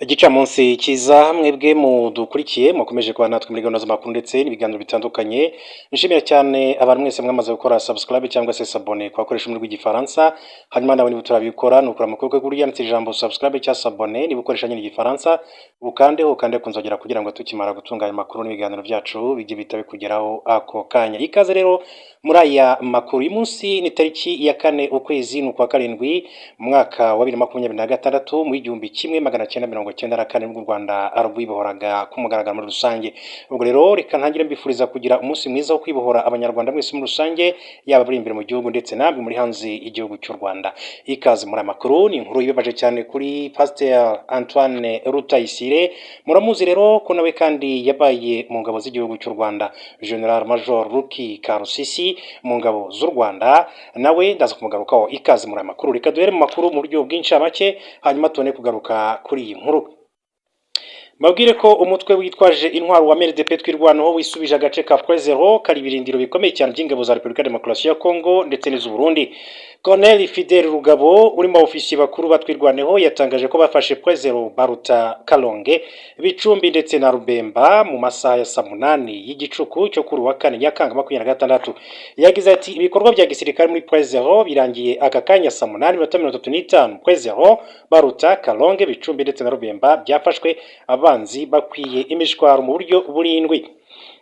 Igicamunsi cyiza mwebwe mudukurikiye, mukomeje kuba natwe muri gahunda z'amakuru ndetse n'ibiganiro bitandukanye. Nishimira cyane abantu mwese mwamaze gukora subscribe cyangwa se s'abonner ku bakoresha ururimi rw'Igifaransa. Hanyuma nawe niba utarabikora, ni ukura mu kuboko kw'iburyo yanditse ijambo subscribe cyangwa s'abonner. Niba ukoresha nyine Igifaransa, ukandeho, ukande ku nzogera kugira ngo tukimara gutunganya amakuru n'ibiganiro byacu bijye bihita bikugeraho ako kanya. Ikaze rero muri aya makuru. Uyu munsi ni tariki ya 4, ukwezi ni ukwa karindwi, mu mwaka wa 2026. Mu 1994 nibwo u Rwanda rwibohoraga ku mugaragaro muri rusange. Ubwo rero reka ntangire mbifuriza kugira umunsi mwiza wo kwibohora, Abanyarwanda mwese muri rusange, yaba abari imbere mu gihugu ndetse namwe muri hanze y'igihugu cy'u Rwanda. Ikaze muri aya makuru. Ni inkuru ibabaje cyane kuri Pasteur Antoine Rutayisire. Muramuzi rero ko nawe kandi yabaye mu ngabo z'igihugu cy'u Rwanda, General Major Ruki Karusisi mu ngabo z'u Rwanda. Nawe ndaza kumugarukaho. Ikaze muri aya makuru. Reka duhere mu makuru mu buryo bw'incamake, hanyuma tubone kugaruka kuri iyi nkuru. Mbabwire ko umutwe witwaje intwaro wa MRDP Twirwanaho wisubije agace ka Point Zero, kari ibirindiro bikomeye cyane by'ingabo za Repubulika Demokarasi ya Kongo ndetse n'iz'u Burundi. Colonel Fidel Rugabo uri mu ofisiye bakuru ba Twirwaneho yatangaje ko bafashe Point Zero, Baruta, Kalonge, Bicumbi ndetse na Rubemba mu masaha ya saa 8 y'igicuku cyo kuri wa kane, Nyakanga 26. Yagize ati: "Ibikorwa bya gisirikare muri Point Zero birangiye aka kanya saa 8:35. Point Zero, Baruta, Kalonge, Bicumbi ndetse na Rubemba byafashwe, abanzi bakwiye imishwaro mu buryo burindwi."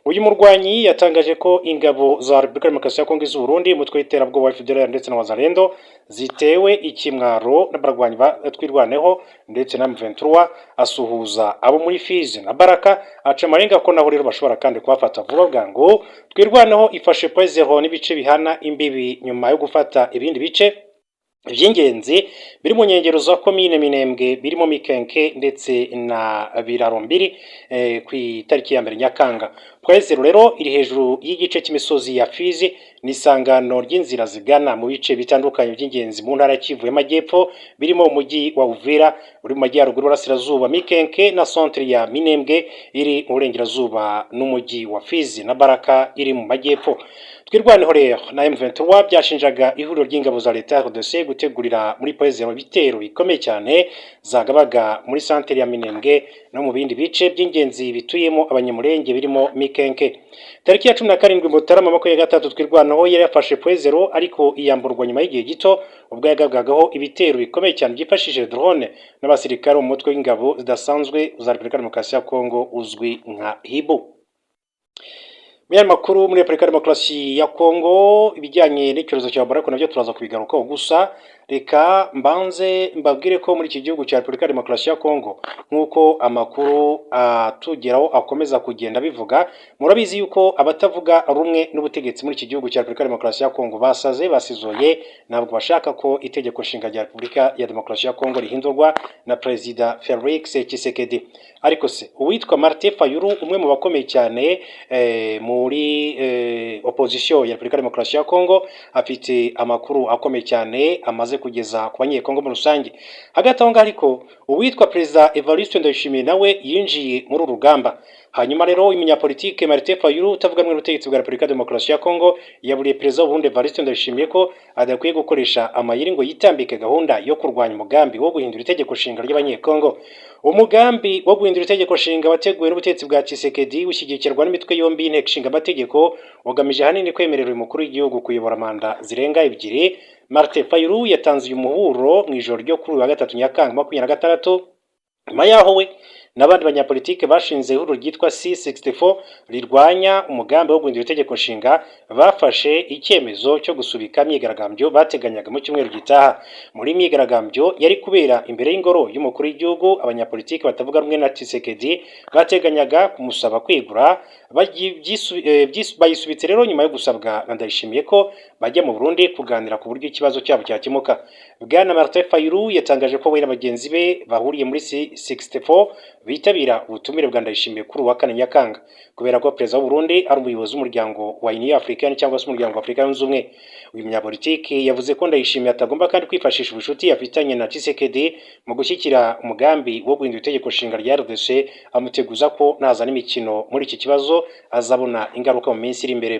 Uyu murwanyi yatangaje ko ingabo za Repubulika Demokarasi ya Kongo, iz'u Burundi, umutwe w'iterabwoba wa FDLR ndetse na Wazalendo zitewe ikimwaro n'abarwanyi ba Twirwaneho ndetse na M23. Asuhuza abo muri Fizi na Baraka, aca amarenga ko nabo rero bashobora kandi kubafata vuba bwangu. Twirwaneho ifashe Point Zero n'ibice bihana imbibi nyuma yo gufata ibindi bice iby'ingenzi biri mu nkengero za komine Minembwe, birimo Mikenke ndetse na Biraro Mbiri ku itariki ya 1 Nyakanga. Point Zero rero iri hejuru y'igice cy'imisozi ya Fizi, ni isangano ry'inzira zigana mu bice bitandukanye by'ingenzi mu ntara ya Kivu y'Amajyepfo, birimo umujyi wa Uvira uri mu majyaruguru y'uburasirazuba, Mikenke na centre ya Minembwe iri mu burengerazuba, n'umujyi wa Fizi na Baraka iri mu majyepfo. Twirwaneho rero na M23 byashinjaga ihuriro ry'ingabo za leta ya RDC gutegurira muri Point Zero ibitero bikomeye cyane zagabaga muri centre ya Minembwe no mu bindi bice by'ingenzi bituyemo Abanyamulenge birimo Mikenke. Tariki ya 17 Mutarama 23, Twirwanaho yari yafashe Point Zero, ariko iyamburwa nyuma y'igihe gito ubwo yagabwagaho ibitero bikomeye cyane byifashishije drone n'abasirikare mu mutwe w'ingabo zidasanzwe za Repubulika Demokarasi ya Kongo uzwi nka Hibu. Mu yandi makuru, muri Repubulika Demokarasi ya Kongo, ibijyanye n'icyorezo cya Ebola ariko nabyo turaza kubigarukaho. Gusa reka mbanze mbabwire ko muri iki gihugu cya Repubulika Demokarasi ya Kongo, nk'uko amakuru atugeraho akomeza kugenda bivuga, murabizi yuko abatavuga rumwe n'ubutegetsi muri iki gihugu cya Repubulika Demokarasi ya Kongo basaze basizoye. Ntabwo bashaka ko itegeko nshinga rya Repubulika ya Demokarasi ya Kongo rihindurwa na Perezida Felix Tshisekedi. Ariko se uwitwa Martin Fayulu, umwe mu bakomeye cyane muri opposition ya Repubulika Demokarasi ya Kongo, afite amakuru akomeye cyane amaze kugeza ku Banyekongo muri rusange. Hagati aho ngaho ariko, uwitwa Perezida Evariste Ndayishimiye nawe yinjiye muri uru rugamba. Hanyuma rero umunyapolitike Martin Fayulu utavuga rumwe n'ubutegetsi bwa Repubulika Demokarasi ya Kongo yaburiye Perezida w'Uburundi Evariste Ndayishimiye ko adakwiye gukoresha amayeri ngo yitambike gahunda yo kurwanya umugambi wo guhindura itegeko nshinga ry'Abanyekongo. Umugambi wo guhindura itegeko nshinga wateguwe n'ubutegetsi bwa Tshisekedi, ushyigikirwa n'imitwe yombi y'inteko ishinga amategeko, ugamije ahanini kwemerera uyu mukuru w'igihugu kuyobora manda zirenga ebyiri. Martin Fayulu yatanze uyu muhuro mu ijoro ryo kuri uyu wa gatatu, Nyakanga 26, nyuma yaho we n'abandi banyapolitike bashinze ihuriro ryitwa C64 rirwanya umugambi wo guhindura itegeko nshinga bafashe icyemezo cyo gusubika imyigaragambyo bateganyaga mu cyumweru gitaha. Muri myigaragambyo yari kubera imbere y'ingoro y'umukuru w'igihugu, abanyapolitike batavuga rumwe na Tshisekedi bateganyaga kumusaba kwegura. Bayisubitse rero nyuma yo gusabwa na Ndayishimiye ko bajya mu Burundi kuganira ku buryo ikibazo cyabo cyakemuka. Bwana Martin Fayulu yatangaje ko we na bagenzi be bahuriye muri C64 bitabira ubutumire bwa Ndayishimiye kuri uwa kane Nyakanga, kubera ko perezida w'u Burundi ari umuyobozi w'umuryango wa Union Africaine cyangwa se umuryango wa Afurika Yunze Ubumwe. Uyu munyapolitiki yavuze ko Ndayishimiye atagomba kandi kwifashisha ubucuti afitanye na Tshisekedi mu gushyigikira umugambi wo guhindura itegeko nshinga rya RDC, amuteguza ko nazana imikino muri iki kibazo azabona ingaruka mu minsi iri imbere.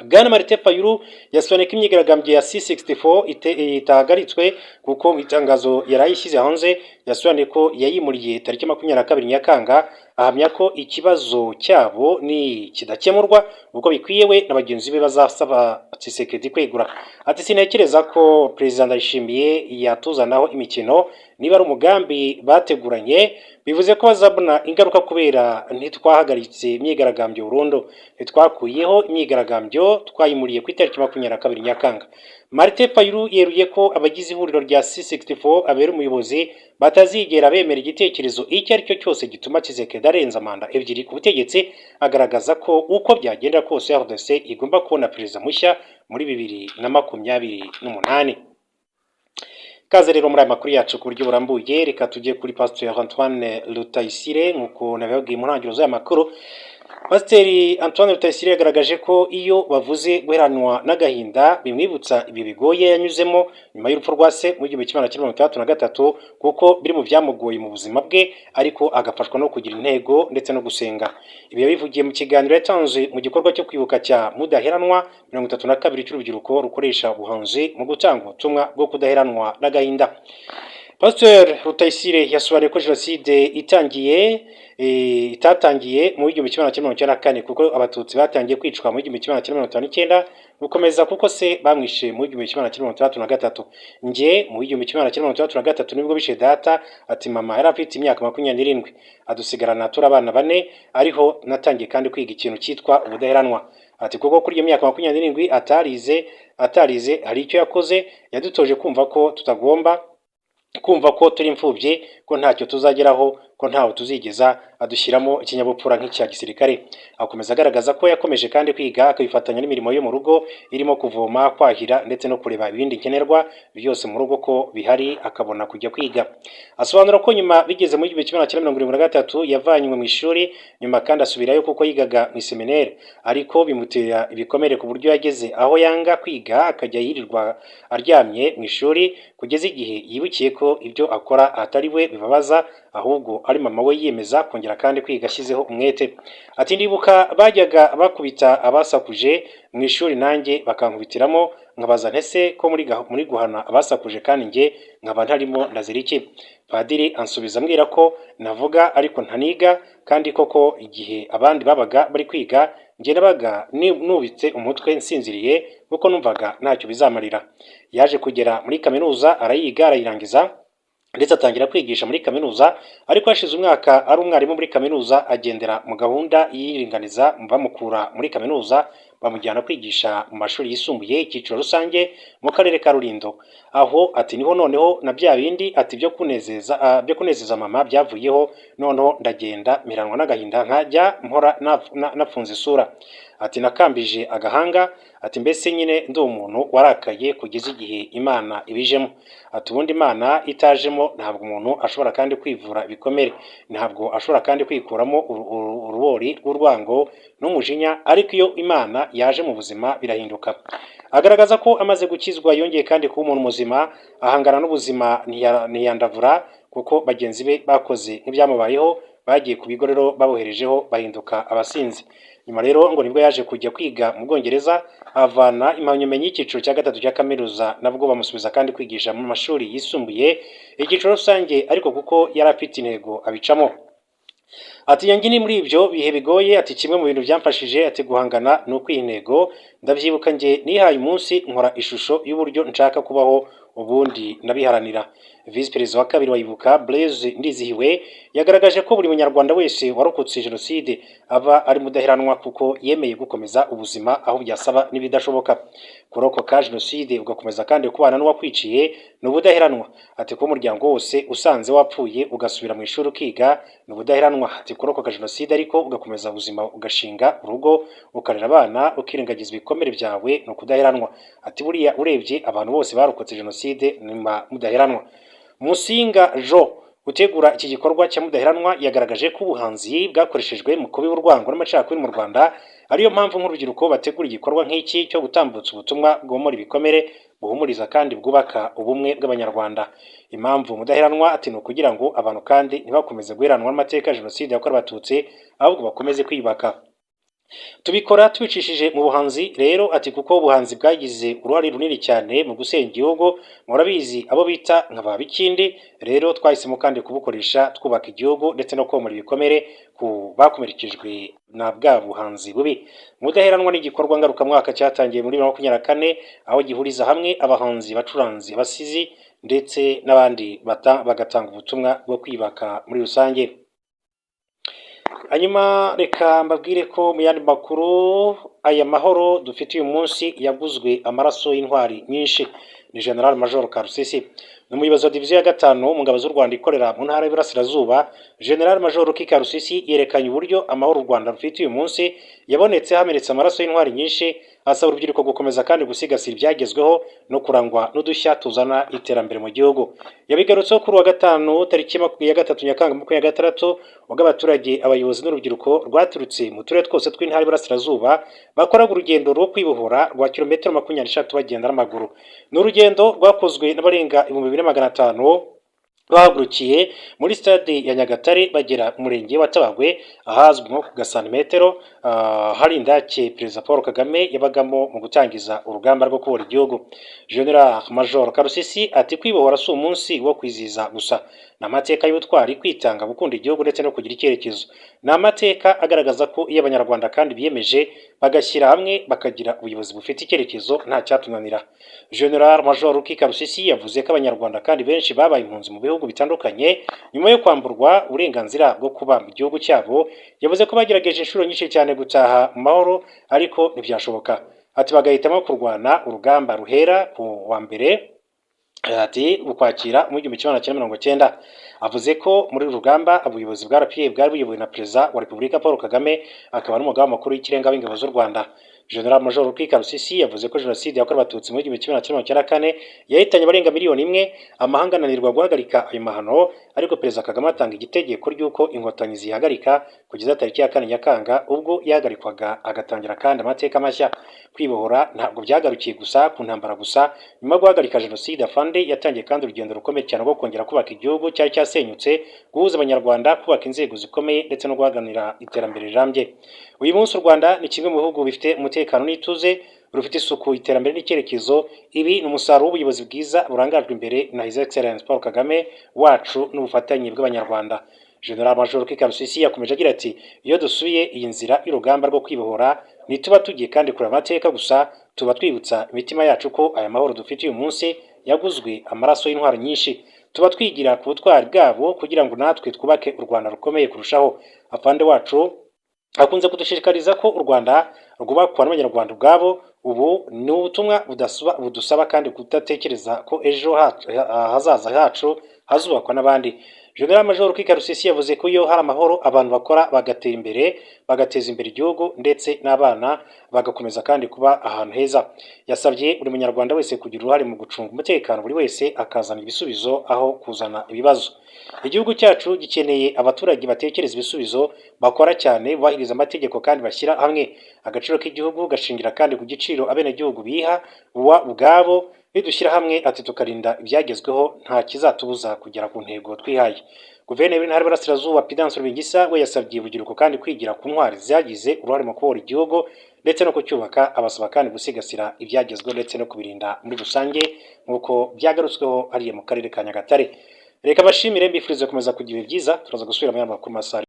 Bwana Martin Fayulu yasobanuye ko imyigaragambyo ya C64 itahagaritswe, kuko mu itangazo yari ayishyize hanze Yasobanuye ko yayimuriye tariki 22 Nyakanga, ahamya ko ikibazo cyabo ni kidakemurwa uko bikwiye, we na bagenzi be bazasaba Tshisekedi kwegura. Ati: "Sintekereza ko Perezida Ndayishimiye yatuzanaho imikino. Niba ari umugambi bateguranye, bivuze ko bazabona ingaruka, kubera ntitwahagaritse imyigaragambyo burundu, ntitwakuyeho imyigaragambyo, twayimuriye ku itariki 22 Nyakanga." Martin Fayulu yeruye ko abagize ihuriro rya C64 abera umuyobozi batazigera bemera igitekerezo icyo ari cyo cyose gituma Tshisekedi arenza manda ebyiri ku butegetsi, agaragaza ko uko byagenda kose RDC igomba kubona perezida mushya muri 2028. Kaze rero muri aya makuru yacu ku buryo burambuye. Reka tujye kuri Pasteur Antoine Rutayisire. Nk'uko nabibabwiye mu ntangiriro z'aya makuru, Pasiteri Antoine Rutayisire yagaragaje ko iyo bavuze guheranwa n'agahinda bimwibutsa ibi bigoye yanyuzemo nyuma y'urupfu rwa se mu 1963, kuko biri mu byamugoye mu buzima bwe, ariko agafashwa no kugira intego ndetse no gusenga. Ibi yabivugiye mu kiganiro yatanze mu gikorwa cyo kwibuka cya Mudaheranwa 32 cy'urubyiruko rukoresha ubuhanzi mu gutanga ubutumwa bwo kudaheranwa n'agahinda. Pasteur Rutayisire yasobanuye ko jenoside itangiye itatangiye mu 1994, kuko Abatutsi batangiye kwicwa mu 1959 gukomeza, kuko se bamwishe mu 1963. "Njye mu 1963 nibwo bishe data." Ati: "Mama yari afite imyaka 27, adusigarana turi abana bane. Ariho natangiye kandi kwiga ikintu cyitwa ubudaheranwa." Ati kuko kuri iyo myaka 27 atarize hari icyo yakoze, yadutoje kumva ko tutagomba kumva ko turi imfubyi, ko ntacyo tuzageraho, ko ntawe tuzigeza, adushyiramo ikinyabupfura nk'icya gisirikare. Akomeza agaragaza ko yakomeje kandi kwiga, akabifatanya n'imirimo yo mu rugo irimo kuvoma, kwahira ndetse no kureba ibindi nkenerwa byose mu rugo ko bihari, akabona kujya kwiga. Asobanura ko nyuma bigeze muri 1973 yavanywe mu ishuri, nyuma kandi asubirayo kuko yigaga mu iseminari, ariko bimutera ibikomere ku buryo yageze aho yanga kwiga, akajya yirirwa aryamye mu ishuri, kugeza igihe yibukiye ko ibyo akora atari we bibabaza, ahubwo ari mama we, yiyemeza kongera kandi kwiga ashyizeho umwete. Ati: "Ndibuka bajyaga bakubita abasakuje mu ishuri, nanjye bakankubitiramo, nkabaza ntese ko muri guhana abasakuje kandi njye nkaba ntarimo, ndazira iki? Padiri ansubiza ambwira ko navuga ariko ntaniga. Kandi koko igihe abandi babaga bari kwiga, njye nabaga nubitse umutwe nsinziriye, kuko numvaga ntacyo bizamarira." Yaje kugera muri kaminuza, arayiga, arayirangiza, ndetse atangira kwigisha muri kaminuza. Ariko hashize umwaka ari umwarimu muri kaminuza, agendera mu gahunda y'iringaniza, bamukura muri kaminuza bamujyana kwigisha mu mashuri yisumbuye icyiciro rusange mu karere ka Rulindo. Aho ati niho noneho na bya bindi ati byo kunezeza mama byavuyeho, noneho ndagenda mperanwa n'agahinda, nkajya mpora nafunze isura. Ati: "Nakambije agahanga." Ati: "Mbese nyine ndi umuntu warakaye kugeza igihe Imana ibijemo." Ati: "Ubundi Imana itajemo ntabwo umuntu ashobora kandi kwivura ibikomere, ntabwo ashobora kandi kwikuramo urubori rw'urwango n'umujinya, ariko iyo Imana yaje mu buzima birahinduka." Agaragaza ko amaze gukizwa yongeye kandi kuba umuntu muzima, ahangana n'ubuzima, ntiyandavura, kuko bagenzi be bakoze nk'ibyamubayeho bagiye ku bigo rero baboherejeho bahinduka abasinzi. Nyuma rero ngo nibwo yaje kujya kwiga mu Bwongereza, avana impamyabumenyi y'icyiciro cya gatatu cya kaminuza, nabwo bamusubiza kandi kwigisha mu mashuri yisumbuye icyiciro rusange, ariko kuko yari afite intego abicamo. Ati: "Yanjye ni muri ibyo bihe bigoye." Ati: "Kimwe mu bintu byamfashije," ati, "guhangana ni ukwiha intego. Ndabyibuka njye nihaye umunsi, nkora ishusho y'uburyo nshaka kubaho, ubundi ndabiharanira." Visi Perezida wa kabiri wa Ibuka, Blaise Ndizihiwe, yagaragaje ko buri munyarwanda wese warokotse jenoside aba ari mudaheranwa, kuko yemeye gukomeza ubuzima aho byasaba n'ibidashoboka. Kurokoka jenoside ugakomeza kandi kubana n'uwakwiciye ni ubudaheranwa. Ati: "Kuba umuryango wose usanze wapfuye ugasubira mu ishuri ukiga ni ubudaheranwa." Ati: "Kurokoka jenoside ariko ugakomeza ubuzima, ugashinga urugo, ukarera abana, ukirengagiza ibikomere byawe ni ukudaheranwa." Ati: "Buriya urebye abantu bose barokotse jenoside ni mudaheranwa." Musinga Jo utegura iki gikorwa cya Mudaheranwa yagaragaje ko ubuhanzi bwakoreshejwe mu kubiba urwango n'amacakubiri mu Rwanda, ariyo mpamvu nk'urubyiruko bategura igikorwa nk'iki cyo gutambutsa ubutumwa bwomora ibikomere, buhumuriza kandi bwubaka ubumwe bw'Abanyarwanda. Impamvu Mudaheranwa, ati, ni ukugira ngo abantu kandi ntibakomeze guheranwa n'amateka ya jenoside yakorewe Abatutsi, ahubwo bakomeze kwiyubaka. Tubikora tubicishije mu buhanzi rero, ati kuko ubuhanzi bwagize uruhare runini cyane mu gusenya igihugu, murabizi abo bita nka ba Bikindi. Rero twahisemo kandi kubukoresha twubaka igihugu ndetse no komora ibikomere ku bakomerekejwe na bwa buhanzi bubi. Mudaheranwa n'igikorwa ngarukamwaka cyatangiye muri 2024, aho gihuriza hamwe abahanzi, abacuranzi, abasizi ndetse n'abandi bagatanga ubutumwa bwo kwiyubaka muri rusange. Hanyuma reka mbabwire ko mu yandi makuru, aya mahoro dufite uyu munsi yaguzwe amaraso y'intwari nyinshi, ni General Major Karusisi. Ni umuyobozi wa diviziyo ya gatanu mu ngabo z'u Rwanda ikorera mu ntara y'Iburasirazuba. General Major Ruki Karusisi yerekanye uburyo amahoro u Rwanda rufite uyu munsi yabonetse hamenetse amaraso y'intwari nyinshi, asaba urubyiruko gukomeza kandi gusigasira ibyagezweho no kurangwa n'udushya tuzana iterambere mu gihugu. Yabigarutseho kuri uwa gatanu tariki ya 3 Nyakanga 2026, ubwo abaturage, abayobozi n'urubyiruko rwaturutse mu turere twose tw'intara y'Iburasirazuba bakoraga urugendo rwo kwibohora rwa kilometero 23 bagenda n'amaguru. Ni urugendo rwakozwe n'abarenga 2500 bahagurukiye muri stade ya Nyagatare bagera mu murenge wa Tabagwe ahazwi nko ku gasantimetero hari indake Perezida Paul Kagame yabagamo mu gutangiza urugamba rwo kubohora igihugu. General Major Karusisi ati kwibohora si umunsi wo kwizihiza gusa, ni amateka y'ubutwari, kwitanga, gukunda igihugu ndetse no kugira icyerekezo. Ni amateka agaragaza ko iyo Abanyarwanda kandi biyemeje, bagashyira hamwe, bakagira ubuyobozi bufite icyerekezo, nta cyatunanira. General Major Ruki Karusisi yavuze ko Abanyarwanda kandi benshi babaye impunzi mu bihugu bitandukanye nyuma yo kwamburwa uburenganzira bwo kuba mu gihugu cyabo. Yavuze ko bagerageje inshuro nyinshi cyane gutaha mu mahoro ariko ntibyashoboka. Ati bagahitamo kurwana urugamba ruhera ku wa mbere, ati ukwakira mu 1990. Avuze ko muri uru rugamba ubuyobozi bwa RPA bwari buyobowe na Perezida wa Repubulika Paul Kagame, akaba n'umugaba mukuru w'ikirenga w'ingabo z'u Rwanda. General Major Ruki Karusisi yavuze ko Jenoside yakorewe Abatutsi muri 1994 yahitanye abarenga miliyoni 1, amahanga ananirwa guhagarika ayo mahano, ariko Perezida Kagame atanga igitegeko ry'uko Inkotanyi zihagarika kugeza tariki ya 4 Nyakanga, ubwo yahagarikwaga agatangira kandi amateka mashya. Kwibohora ntabwo byagarukiye gusa ku ntambara gusa. Nyuma yo guhagarika Jenoside, Afande yatangiye kandi urugendo rukomeye cyane rwo kongera kubaka igihugu cyari cyasenyutse, guhuza Abanyarwanda, kubaka inzego zikomeye ndetse no guharanira iterambere rirambye. Uyu munsi u Rwanda ni kimwe mu bihugu bifite umutekano n'ituze, rufite isuku, iterambere n'icyerekezo. Ibi ni umusaruro w'ubuyobozi bwiza burangajwe imbere na His Excellence Paul Kagame wacu n'ubufatanye bw'Abanyarwanda. General Major Ruki Karusisi yakomeje agira ati iyo dusuye iyi nzira y'urugamba rwo kwibohora, ntituba tugiye kandi kureba amateka gusa, tuba twibutsa imitima yacu ko aya mahoro dufite uyu munsi yaguzwe amaraso y'intwaro nyinshi. Tuba twigira ku butwari bwabo kugira ngo natwe twubake u Rwanda rukomeye kurushaho. Afande wacu akunze kudushishikariza ko u Rwanda rwubakwa n'Abanyarwanda ubwabo. Ubu ni ubutumwa budusaba kandi kudatekereza ko ejo hazaza hacu hazubakwa n'abandi. General Major Ruki Karusisi yavuze ko iyo hari amahoro abantu bakora bagatera imbere, bagateza imbere igihugu ndetse n'abana bagakomeza kandi kuba ahantu heza. Yasabye buri munyarwanda wese kugira uruhare mu gucunga umutekano, buri wese akazana ibisubizo aho kuzana ibibazo. Igihugu cyacu gikeneye abaturage batekereza ibisubizo, bakora cyane, bubahiriza amategeko kandi bashyira hamwe. Agaciro k'igihugu gashingira kandi ku giciro abenegihugu biha ubwabo. Nidushyira hamwe, ati tukarinda ibyagezweho, nta kizatubuza kugera ku ntego twihaye. Guverineri w'Intara y'Iburasirazuba Pudence Rubingisa we yasabye urubyiruko kandi kwigira ku ntwari zagize uruhare mu kubohora igihugu ndetse no kucyubaka, abasaba kandi gusigasira ibyagezweho ndetse no kubirinda muri rusange, nk'uko byagarutsweho hariya mu karere ka Nyagatare. Reka bashimire, mbifurize gukomeza kugira ibihe byiza. Turaza gusubira mu yandi makuru masaha.